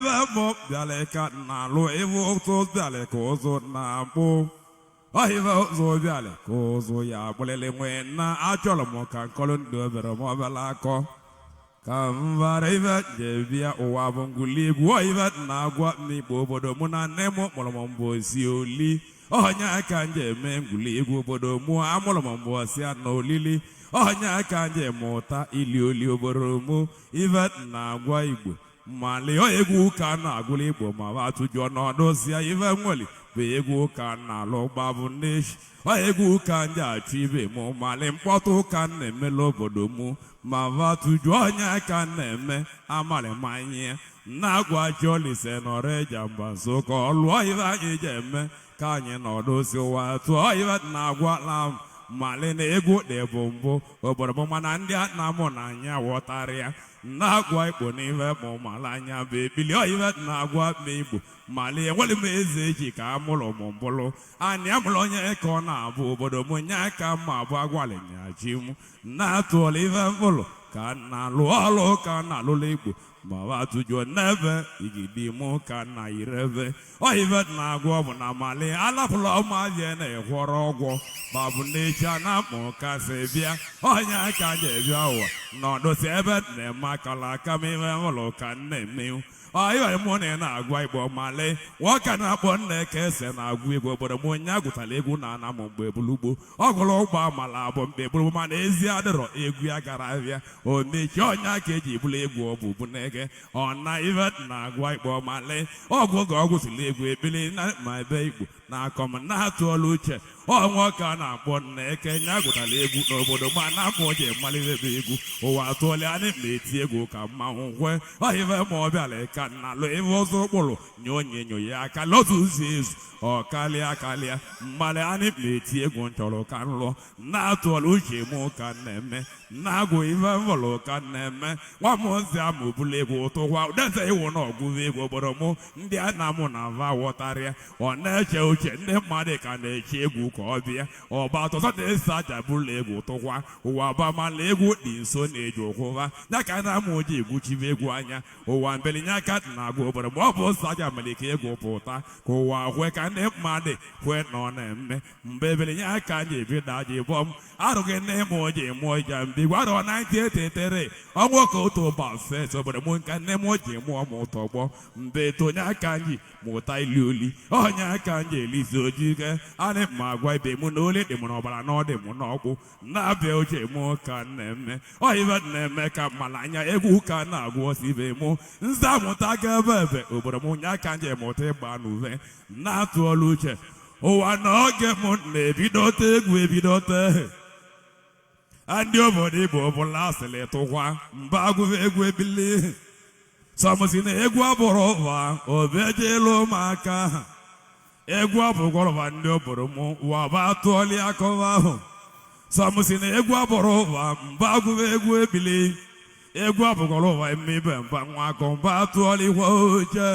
Ife bịara ka na-alụ ife ụtụ bịara ka ụzụ na-akpụ ọhife ụzụ bịara ka ụzụ ya akpụlịlị nwee na achọrọ m ka nkọlụ ndị obere m obere akọ ka m vara ife nje bịa ụwa bụ ngwuli egwu ọhife na-agwa m igbo obodo mụ na nne m kpọrọ m mbụ osi oli ọnya aka nje eme ngwuli egwu obodo mụ amụrụ m mbụ ọsịa na olili ọnya aka nje mụta ili oli obodo mụ ife na-agwa igbo mali egwu ka na-agụla igbo ma ba tụjụọ n'ọdụzịa ife nweli bụ egwu ka na-alụ gbabụ n'echi ọ egwu ka nje achụ ibe mụ mali mkpọtụ ka na-emela obodo mụ ma ba tụjụọ ọnya ka na-eme amalị manye na-agwa Olise nọrọ eja mba nso ka ọ lụọ ife anyị ji eme ka anyị nọdụzi ụwa tụọ ife na-agwa la m mali na egwu dị bụ mbụ obodo m mana ndị a na mụ na anya ghọtara ya na-agwa igbo n'ife mụ mara anya bụ ebili ife na-agwa m igbo mali enwere m eze eji ka amụrụ m mbụlụ anyị amụrụ onye ka ọ na-abụ obodo m nye aka mma abụ agwalịnya ji m na-atụọla ife mkpụrụ ka na-alụ ọlụ ka na-alụlụ igbo ma wa tụjụọ n'ebe igidi mụ ka na irebe oife na-agwa ọ bụ na mali alapụla ụmụazị na-ekwọrọ ọgwọ ma bụ n'echi a na-akpọ kasị bịa onye aka ji bịa ụwa nọdụsi ebe na-eme akala aka m ife ụlọ ka m na-eme iwe mụ na ị na-agwa igbo mali nwoke na-akpọ nne ka ese na-agụ egwu obodo m onye agụtara egwu na ana m mgbe bulugbo ọ gụrụ ụgbọ amala abụ mgbe buru mana ezi adịrọ egwu ya gara abịa o mechie ọnya ka eji bụrụ egwu ọ bụ bunege ọ na ife na-agwa igbo mali ọgwụ ga ọgwụ siri egwu ekpili na ma ebe igbo na-akọ m na-atụọla uche ọnwa ka a na-akpọ nna eke nya gụtara egwu n'obodo ma na-akpọ ji malite ebe egwu ụwa atụọla anyị ma eti egwu ka mmanwụ kwe ọhife ma ọ bịara ka nna lụ ife ọzọ ụkpụrụ nye onye nyo ya aka lọtụ ụzọ ezu ọ kalịa kalịa mmalị anyị ma eti egwu nchọrọ ka m lụọ na-atụọla uche mụ ka m na-eme na-agụ ife mfọlụ ka m na-eme nwa m ozi ama obula egwu tụkwa udeze iwu na ọgụgụ egwu obodo mụ ndị a na-amụ na va ghọtarịa ọ na-eche uche ndị mmadụ ka na-eche egwu ka ọ bịa ọba tọzọ na-ese aja bụla egwu tụkwa ụwa bamala egwu dị nso na-eji ụkwụva ya ka na amụ ji egwuchibe egwu anya ụwa mbelinye aka na-agụ obodo ma ọ bụ ụzọ aja mere ka egwu pụta ka ụwa kwe ka ndị mmadụ kwe na ọ na-eme mgbe ebelinye aka ji ebido aja bọm arụghị nne m ji mụọ ija mbi gwarọ 1983 ọnwa ka otu ụba fes obodo m nka nne m ji mụọ m tọgbọ mgbe tonye aka ji mụta ili oli onye aka nji elizi ojike anị ma agwa ibe mụ na oli dị m n'ọbara na ọ dị m n'ọkpụ na-abịa uche mụ ka m na-eme oive na-eme ka mmala anya egwu ka na-agwụ ọsọ ibe mụ nza mụta ga ebe ebe obodo m nye aka nji mụta ịgba n'uve na-atụọla uche ụwa na oge m na-ebidote egwu ebidote ndị obodo igbo bụla asịrị tụkwa mba agụve egwu ebili sọmụsi na egwu abụrụ ụwa obejelu ụmụaka egwu abụgwọrọba ndị obodo m waba tụọli akọva ahụ sọmụsi na egwu abụrụ ụwa mba agụve egwu ebili egwu abụgwọrọ ụwa ime ibe mba nwa akọ mba tụọli ikwe oche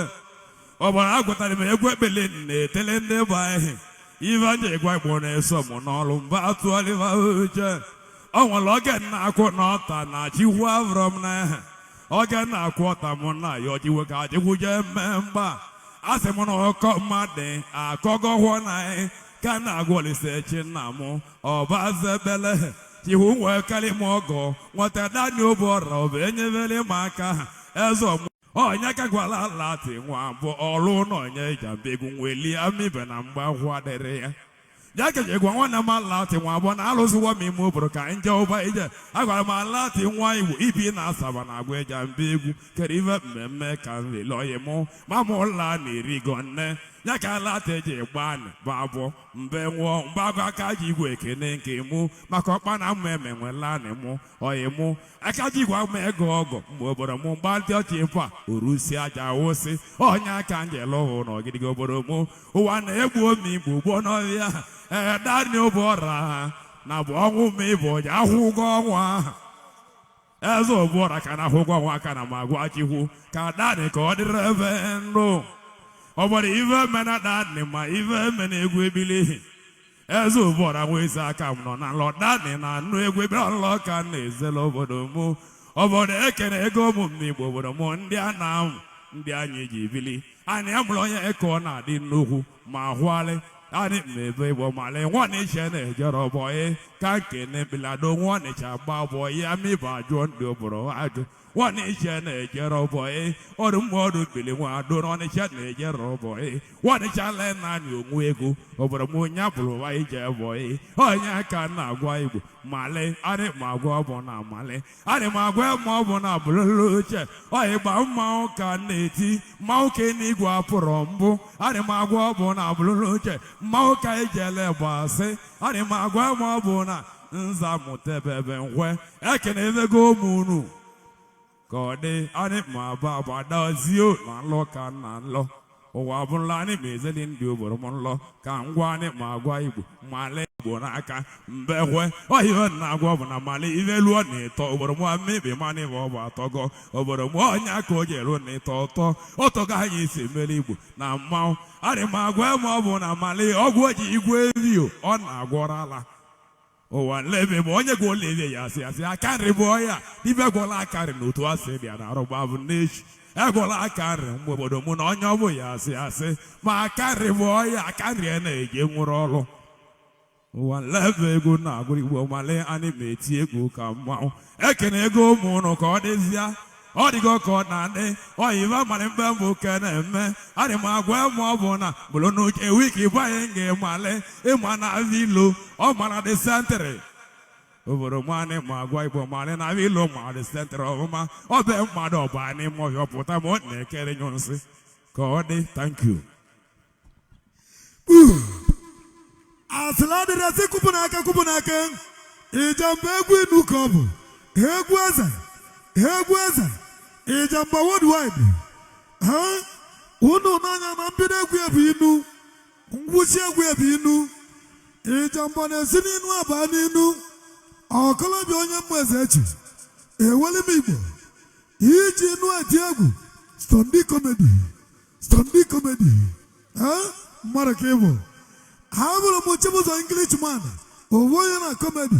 ọbara agwụtara m egwu ekpele na-etele ndị bụ anyị ife nji gwa igbo na-eso m n'ọrụ mba tụọliva oche ọ nwere oge na-akwụ n'ọta na chikwu avụrọ m n'aha oge na-akwụ ọta m na ya ọjiwe ka adịgwuje mmemgba a sị m na ọkọ mmadụ akọgọhụọ na anyị ka na-agwa Olise chi nna m ọbazebele chihu nwee karị m ọgọ nweta dani obu ọra ọbụ enyebere m aka eze onye ka gwara lati nwa bụ ọrụ na onye ijambegwu nweli amibe na mgbakwu adịrị ya ya ka gwa nwanne m alati nwa abụọ na alụsịwa m ime obodo ka nje ụba ije agwara m alati nwa igbo ibi na asaba na agwa ịjamba egwu kedu ife mmemme ka m lele oyi mụ ma mụ la na erigo nne ya ka alati ji gbaa bụ abụọ mbe nwụọ mgbe agụ aka ji igwe ekene nke mụ maka ọkpa na mma emenwelanị mụ oyi mụ aka ji igwe ama ego ọgọ mgbe obodo mụ mgba ndị ọchị mfa orusi aja wụsị onye aka njele ụhụ na ọgịdịgị obodo mụ ụwa na-egbu omi igbo gbuo n'ọhịa ee dani bụ ọra na bụ ọnwụ m ịbụ ọja akwụ ụgwọ ọnwa eze obuọra ka na akwụ ụgwọ ọnwa aka na ma gwa chikwu ka dani ka ọ dịrị ebe ndụ ọ bụrụ ife mena dani ma ife mena egwu ebili eze obuọra nwa ezi aka m nọ na nlọ dani na anụ egwu ebili ọlọ ka m na-ezela obodo mụ obodo ekene ego ụmụ m n'igbo obodo mụ ndị a na-amụ Ndị anyị ji bili anyị amụrụ onye ka ọ na-adị nnukwu ma hụalị anyị mmebe Igbo mali nwaọnịcha na-ejere bọyị ka nkene mkpilado nwaọnịcha gba bọyị amịba ajụọ ndị obodo ajụ. Nwaọnịcha na-ejere bọyị ọdụ mmụọdụ bili nwa ado n'Ọnịcha na-ejere bọyị. Nwaọnịcha le naanị onwe ego obodo m onye bụrụ wa ije bọyị onye aka na-agwa Igbo mali. Anyị ma agwa ọ bụ na mali, anyị ma agwa ma ọ bụ na bụrụla uche ọyịgba mmanwụ ka na-eti mmanwụ ka n'igwe apụrụ mbụ. Anyị ma agwa ọ bụ na bụrụla uche mmanwụ ka ijele gbasị. Anyị ma agwa ma ọ bụ na nza mụtebebe nkwe ekene emego ụmụ unu ka ọ dị. Anyị ma aba agbadazie na nlọ ka na nlọ ụwa bụrụla anyị ma ezeli ndị obodo m nlọ ka ngwa. Anyị ma agwa Igbo mali Igbo n'aka mbekwe ọhive na-agwa bụ na mali ife luo na ịtọ obodo m mmebi mana ife ọ bụ atọgọ obodo m onye aka o ji eru na ịtọ ụtọ ọtọgo anyị si mere Igbo na mmanwụ. Anyị ma agwa ma ọ bụ na mali ọgwụ oji igwe evio ọ na-agwọrọ ala ụwa nlebe ma onye gwọla ebe ya asị asị aka nri bụ ọya dibịa gwọla aka nri na otu asị bịa na arụgba bụ n'echi egwọla aka nri mgbe obodo mụ na onye ọ bụ ya asị asị ma aka nri bụ ọya aka nri a na-eje nwụrụ ọrụ ụwa nlebe egwu na-agụrụ Igbo mali. Anyị ma eti egwu ka mmanwụ ekene ego ụmụ ụnụ ka ọ dịzịa ọ dịgo ka ọ na-adị oyibe mali mgbe mbụ ke na-eme. Adị m agwa ma ọ bụ na bụrụ n'uche wiki bụ anyị ga-emali ịma na ilo ọ mara dị sentịrị obodo m. Anyị ma agwa Igbo mali na ilo ma dị sentịrị ọfụma ọ bụ mmadụ ọ bụ anyị ma ọhịa pụta ma ọ na-ekere nyụ nsị ka ọ dị. Thank you. Asịla adịrị asị kwupụ n'aka, kwupụ n'aka. Ịjamba egwu inu ka ọ bụ egwu eze, egwu eze ịjamba worldwide. Ha unu n'anya na mbido egwu ebu inu, ngwụsị egwu ebu inu. Ịjamba na-esi n'inu aba n'inu. Ọkọlọbịa onye mmụ eze echi eweli m Igbo iji nu eti egwu stondi comedy, stondi comedy. Mmadụ ka ị bụ. Abụrụ m Chibụzọ Englishman owu onye na comedy.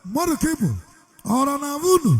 Mmadụ ka ị bụ ọra na abụ unu.